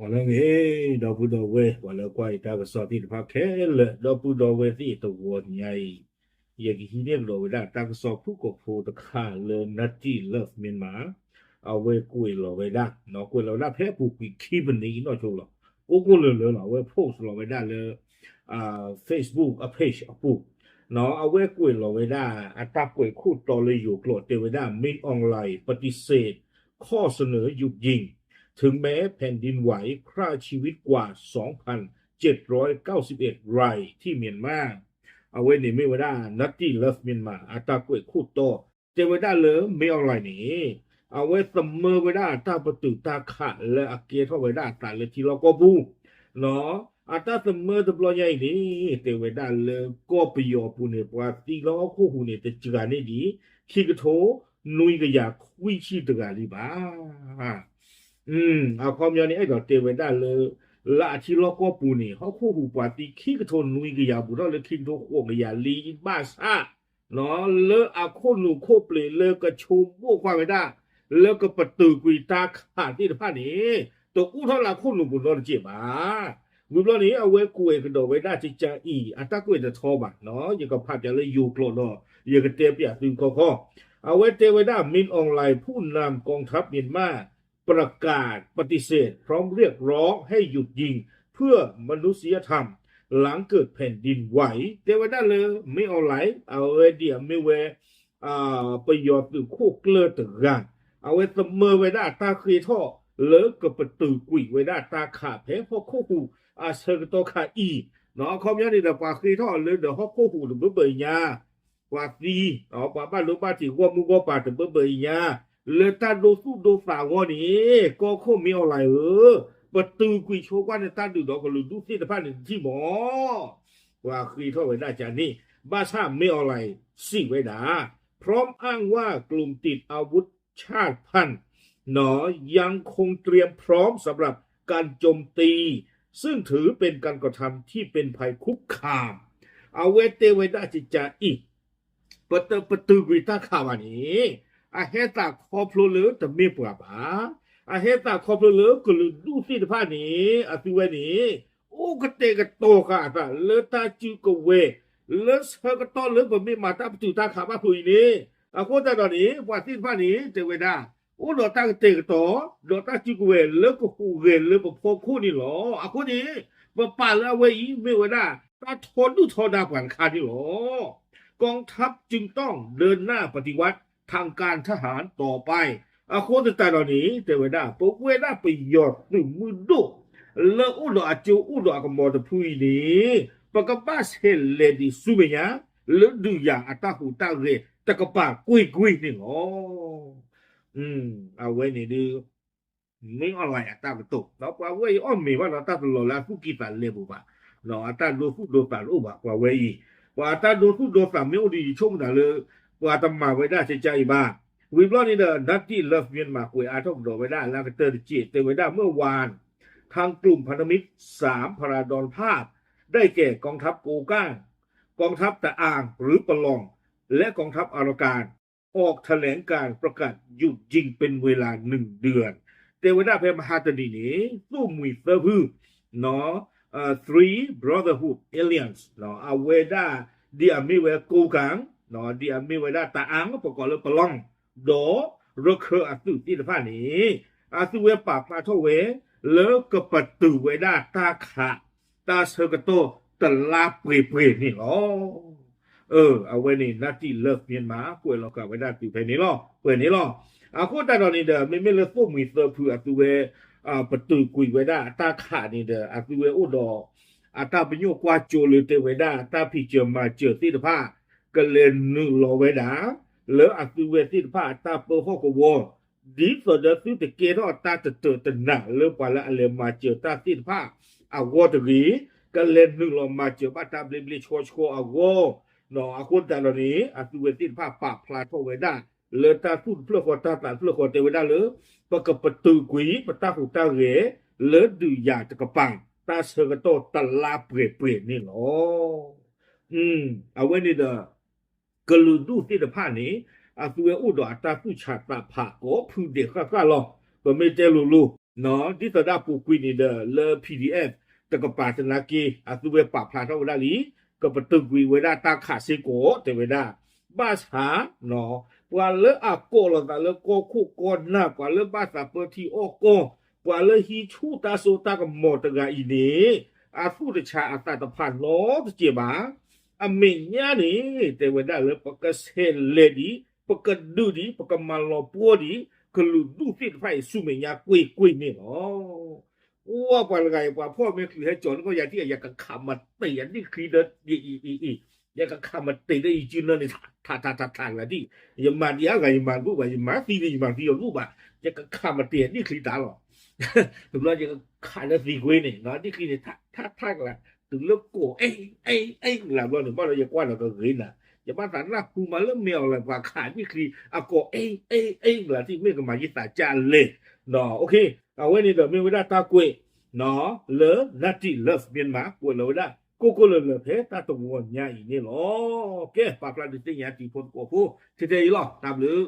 ပှၤလၢအဂ့ၤ, ဒီပုၢ်ဒီဝဲၢ် ပှၤလၢကွၢ်ယတၢ်ကစီၣ်သ့ၣ်တဖၣ်ခဲလၢာ်, ဒီပုၢ်ဒီဝဲၢ်သ့ၣ်တဂီၤညါအံၤ, ယကဟံးန့ၢ်ကဒီးဝဲဒၣ်တၢ်ကစီၣ်ဖုၣ်ကိာ်ဖိတခါလၢ Native Love Myanmar အဝဲကွဲးလီၤဝဲဒၣ်, ကွဲးလီၤဝဲဒၣ်ဖဲအပူၤကွံာ်ခံမံးနံးအံၤနီၢ်ဆိလီၤ. ကိးကိးလၢာ်လၢာ်လီၤ, အဝဲ post လီၤဝဲဒၣ်လၢ Facebook အ page အပူၤ, အဝဲကွဲးလီၤဝဲဒၣ်အတၢ်ကွဲးခိၣ်တီလၢယိၤကျိာ် တဲဝဲဒၣ် Min Aung Hlaing ပတံစ့း ข้อเสนอหยุดยิง ถึงแม้แผ่นดินไหว ฆ่าชีวิตกว่า สองพันเจ็ดร้อยเก้าสิบเอ็ดรายที่เมียนมา. အဝဲန့ၣ်မ့ၢ်ဝဲဒၣ် Native Love Myanmar အတၢ်ကွဲးခိၣ်တီ တဲဝဲဒၣ်လၢ Min Aung Hlaing န့ၣ် အဝဲသမၢဝဲဒၣ်အတၢ်ပတုာ်တၢ်ခးလၢအကဲထီၣ်ဝဲဒၣ်အသးလၢထံလီၢ်ကီၢ်ပူၤ, အတၢ်သမၢတဘျီညါအံၤန့ၣ် တဲဝဲဒၣ်လၢကီၢ်ပယီၤအပူၤန့ၣ် ပှၤသံလၢဟီၣ်ခိၣ်ဟူးန့ၣ် တစှၤန့ၢ်ဒံး ခံကထိနွံကယၤခွံဆံတဂၤလံဘၣ်. အခီပညီန့ၣ် အဲၣ်ဒိးတဲဝဲဒၣ်လၢ လၢအထံလီၢ်ကီၢ်ပူၤန့ၣ် ဟီၣ်ခိၣ်ဟူးပှၤသံခံကထိနွံကယၤ ဘူးထီၣ်လၢခံကထိဃိးကယၤလံဘၣ်ဆၣ် လၢအခိၣ်နူာ်ခိၣ်ပျ့ၤလၢကဆိကမိၣ်ကွၢ်ဝဲဒၣ် လၢကပတုာ်ကွံာ်တၢ်ခးသ့ၣ်တဖၣ်န့ၣ် တအိၣ်ထီၣ်လၢအခိၣ်နူာ်ပူၤနီတစဲးဘၣ်. ဝံၤဘျီန့ၣ် အဝဲကွဲးကဒီးဝဲဒၣ်ကကါအံၤ အတၢ်ကွဲးတထီဘၣ်, ယကဖးပၠးလၢယိၤကျိာ်ဒီး ယကတဲပၠးသုခီခီ, အဝဲတဲဝဲဒၣ် Min Aung Hlaing ผู้นำกองทัพเมียนมา ประกาศปฏิเสธพร้อมเรียกร้องให้หยุดยิงเพื่อมนุษยธรรม หลังเกิดแผ่นดินไหว တဲဝဲဒၣ်လၢ Min Aung Hlaing အဝဲဒ်အမ့ၢ်ဝဲ ပယီၤသုးခိၣ်ကျၢၢ်တဂၤ, အဝဲသမၢဝဲဒၣ်တၢ်ဃ့ထီၣ်လၢကပတုာ်ကွံာ်ဝဲဒၣ်တၢ်ခးဖဲဟီၣ်ခိၣ်ဟူးအဆၢကတီၢ်ခါအံၤ, အခီပညီန့ၣ်ဒီး ပှၤဃ့ထီၣ်အီၤလၢဒီးဟီၣ်ခိၣ်ဟူးတဘၢဘၢအံၤညါ, ပှၤသံ, ပှၤဘၣ်ဒိဘၣ်ထံးဂီၢ်မုၢ်ဂီၢ်ပၤတဘၢဘၢအံၤညါ, လၢတၢ်ဒိသူၣ်ဒိသးအဂီၢ်န့ၣ် ကီၢ်ခိၣ် Min Aung Hlaing ဧၢ, ပတုာ်ကွံာ်ဆိကွၢ်န့ၣ် တၢ်ဒုးဒီးကလုာ်ဒူၣ်သ့ၣ်တဖၣ်န့ၣ်တထံၣ်မး ပှၤဃ့ထီၣ်ဝဲဒၣ်ကန့ၣ်, ဘၣ်ဆၣ် Min Aung Hlaing စံးဝဲဒၣ် พร้อมอ้างว่ากลุ่มติดอาวุธชาติพันธุ์ ยังคงเตรียมพร้อมสำหรับการโจมตี ซึ่งถือเป็นการกระทำที่เป็นภัยคุกคาม အဝဲတဲဝဲဒၣ်ကကါအံၤ ပတ ပတုာ်ကွံာ်တၢ်ခးဘၣ်န့ၣ် အဟဲသးခီဖျိလၢတမ့ၢ်ပှၤဘၣ်. အဟဲသးခီဖျိလၢကလုာ်ဒူၣ်သ့ၣ်တဖၣ်န့ၣ် အသုဝဲန့ၣ် အိၣ်ကတဲာ်ကတီၤဃာ်အသးလၢတၢ်စုကဝဲၤ လၢဆၢကတီၢ်လၢပမ့ၢ်မၤတၢ်ပတုာ်တၢ်ခးဘၣ်ဖုးအံၤန့ၣ်, အဃိသတးဒီးန့ၣ် ပှၤသ့ၣ်တဖၣ်န့ၣ် တဲဝဲဒၣ် အိၣ်ဒီးတၢ်ကတဲာ်ကတီၤ ဒီးတၢ်စုကဝဲၤလၢကဟူးဂဲၤလၢပဖီခိၣ်န့ၣ်လီၤ. အဃိန့ၣ် ပပာ်လၢအဝဲအံၤမ့ၢ်ဝဲဒၣ် တၢ်ထီဒုၣ်ထီဒါပှၤတခါန့ၣ်လီၤ. กองทัพจึงต้องเดินหน้าปฏิวัติทางการทหารต่อไป အဃိသတးဒီးန့ၣ် တဲဝဲဒၣ် ပဝဲဒၣ်ပယီၤသုးမုၢ်ဒိၣ် လၢအိၣ်ဒီးအကၠိအိၣ်ဒီးအကမီၤတဖုအံၤန့ၣ် ပကဘၣ်ဆဲးလဲၤဒံးဆူမဲာ်ညါ လၢဒုးယၤအတၢ်ဟူးတၢ်ဂဲၤတကပၤကွ့ၢ်ကွ့ၢ်န့ၣ်လီၤ. အဝဲန့ၣ်ဒုး မ့ၢ် online အတၢ်ကတိၤ ပှၤဝဲအံၤအီၣ်မ့ၤဘၣ်ဒီးတၢ်တလီၤလၢအသူၣ်ကံၢ်သးလဲပူၤဘၣ်, အတၢ်ဒိသူၣ်ဒိသးတအိၣ်ဘၣ် ပှၤဝဲအံၤ, ပှၤအတၢ်ဒိသူၣ်ဒိသးမ့ၢ်အိၣ်ဒီးယဆိကမိၣ်တၢ်လၢ ပှၤတမၤဝဲဒၣ်ကကအံၤဘၣ်. ဝံၤဘျီန့ၣ်ဒီး Native Love Myanmar ကွဲးအါထီၣ်ကဒီးဝဲဒၣ်အလၢကတၢၢ်တက့ၢ် တဲဝဲဒၣ် เมื่อวาน ทางกลุ่มพันธมิตรสามพลาดอนภาพ ได้แก่กองทัพโกก้าง กองทัพตะอางหรือปะลอง และกองทัพอาราการ ออกแถลงการณ์ประกาศหยุดยิงเป็นเวลาหนึ่งเดือน တဲဝဲဒၣ်ဖဲမဟါတနံၤန့ၣ် သိၣ်မှံၤသၢဖု Three Brotherhood Alliance အဝဲဒၣ် ဒ်အမ့ၢ်ဝဲကိးကၣ်, ဒ်အမ့ၢ်ဝဲဒၣ်တအၣ် ပကိးလၢပလီၢ်, ဒီးရခၢၣ်အသုးသ့ၣ်တဖၣ်န့ၣ် အသုဝဲပာ်ဖျါထီၣ်ဝဲ လၢကပတုာ်ဝဲဒၣ်တၢ်ခး တၢ်ဆၢကတီၢ်တလါပှဲၤပှဲၤန့ၣ်လီၤ. အဝဲန့ၣ် Native Love Myanmar ကွဲးလီၤကးဝဲဒၣ်သုးဖဲန့ၣ်လီၤ, ပှဲၤန့ၣ်လီၤ. အဃိသတးဒီးန့ၣ်ဒီး မ့မ့ၢ်လၢသိၣ်မှံၤသၢဖုအသုဝဲ ပတုာ်ကွံာ်ဝဲဒၣ်တၢ်ခးန့ၣ်ဒီး အသုဝဲအိၣ်ဒီး အတၢ်ပညိၣ်ကွၢ်စိလၢတဲဝဲဒၣ် တၢ်ဖံးစၢၤမၤစၢၤသ့ၣ်တဖၣ် ကလဲၤနုာ်လီၤဝဲဒၣ် လၢအသုဝဲသ့ၣ်တဖၣ်အတၢ်ပၢဟီၣ်ကဝီၤ ဒ်သိးဒီးသုတကဲထီၣ်တၢ်တတၢာ်တနးလၢပှၤလၢအလဲၤမၤစၢၤတၢ်သ့ၣ်တဖၣ်အဂီၢ်တဂ့ၤ, ကလဲၤနုာ်လီၤမၤစၢၤဘၣ်တၢ်ဘျ့ဘျ့ဆှီဆှီအဂီၢ်, အဃိသတးဒီးန့ၣ် အသုဝဲသ့ၣ်တဖၣ်ပာ်ဖျါထီၣ်ဝဲဒၣ် လၢတၢ်သူၣ်တဖျၢၣ်ဃီတၢ်သးတဖျၢၣ်ဃီတဲဝဲဒၣ်လၢ ပကပတုာ်ကွံာ် ပတၢ်ဟူးတၢ်ဂဲၤ လၢဒုးယၤတကပၤ တၢ်ဆၢကတီၢ်တလါပှဲၤပှဲၤန့ၣ်လီၤ. အဝဲန့ၣ်ဒီး ကလုာ်ဒူၣ်သ့ၣ်တဖၣ်န့ၣ် အသုဝဲအိၣ်ဒီးအတၢ်သူၣ်ဆးသးဖးကိးဖုဒဲးဃၣ်ဃၣ်လီၤ. ပမ့ၢ်တဲလိၤလိၤ ဒ်သိးဒၣ်ပူၤကွံာ်န့ၣ်ဒီး လၢ P D F တကပၤသနာ်က့ အသုဝဲပာ်ဖျါထီၣ်ဝဲဒၣ်လံ, ကပတုာ်ကွံာ်ဝဲဒၣ်တၢ်ခးစ့ၢ်ကီး တဲဝဲဒၣ်, ဘၣ်ဆၣ် ပှၤလၢအကိးလီၤသးလၢကီၢ်ခိၣ်ကီၢ်နၢ်, ပှၤလၢဘၣ်သးပၢထံအီၣ်ကီၢ်, ပှၤလၢဟံးဆူၣ်တၢ်စိတၢ်ကမီၤတဂၤအံၤန့ၣ် အသူၣ်တဆါအသးတဖးနီတစဲးဘၣ်. အမဲာ်ညါန့ၣ် တဲဝဲဒၣ်လၢပကဆဲးလဲၤဒံး, ပကဒုးဒံး, ပကမၤလီၤပှီၢ်ဒံး ကလုာ်ဒူၣ်သ့ၣ်တဖၣ်အံၤဆူမဲာ်ညါကွ့ၢ်ကွ့ၢ်န့ၣ်လီၤ. အိၣ်ပှၤတဂၤအံၤ ပှၤဖီၣ်မ့ၢ်ချုးဟဲကၠီၤန့ၢ်ကီၢ်ယၤဒံး ယကခးမတ့ၢ်အဒံၣ်ချံဒီး ယကခးမတ့ၢ်ဒီးယစုနၢန့ၣ် ထးထးထးထးလၢဒံၣ်, ယမၤဒံးအါဂၤယမၤတဘူၣ်ဘၣ်, ယမၤသံဒီးယမၤသံအီၤတဘူၣ်ဘၣ်, ယကခးမတ့ၢ်အဒံၣ်ချံတၢ်လီၤ. တဘျီယကခးလၢသံကွ့ၢ်န့ၣ် ဒံၣ်ချံန့ၣ် ထးထးထးကလး တုၤလၢကိးအ့ၣ်အ့ၣ်အ့ၣ်ကလးဘျီန့ၣ် ဘၣ်ဒီးယကွၢ်ဒီးကဂ့ၤနၤ, ယဘၣ်သးနၢ်ဟူမးလၢမ့ၢ်အီၤလၢပှၤခးဒံၣ်ချံ အကိးအ့ၣ်အ့ၣ်အ့ၣ်ကလးထံၣ် မ့ၢ်ကမၤယသးကၢ်လဲၣ်. အဝဲန့ၣ်ဒီးမ့ၢ်ဝဲဒၣ်တၢ်ကွဲး လၢ Native Love Myanmar ကွဲးလီၤဝဲဒၣ် ကိၢ်ကိၢ်လၢၤလၢၤဖဲတၢ်တဝီညါအံၤန့ၣ်လီၤ. ကဲ ပာ်ဖျါဒုးသ့ၣ်ညါတံၤဖိသကိးဖိ ထဲထဲအံၤလီၤ. တၢ်ဘျုး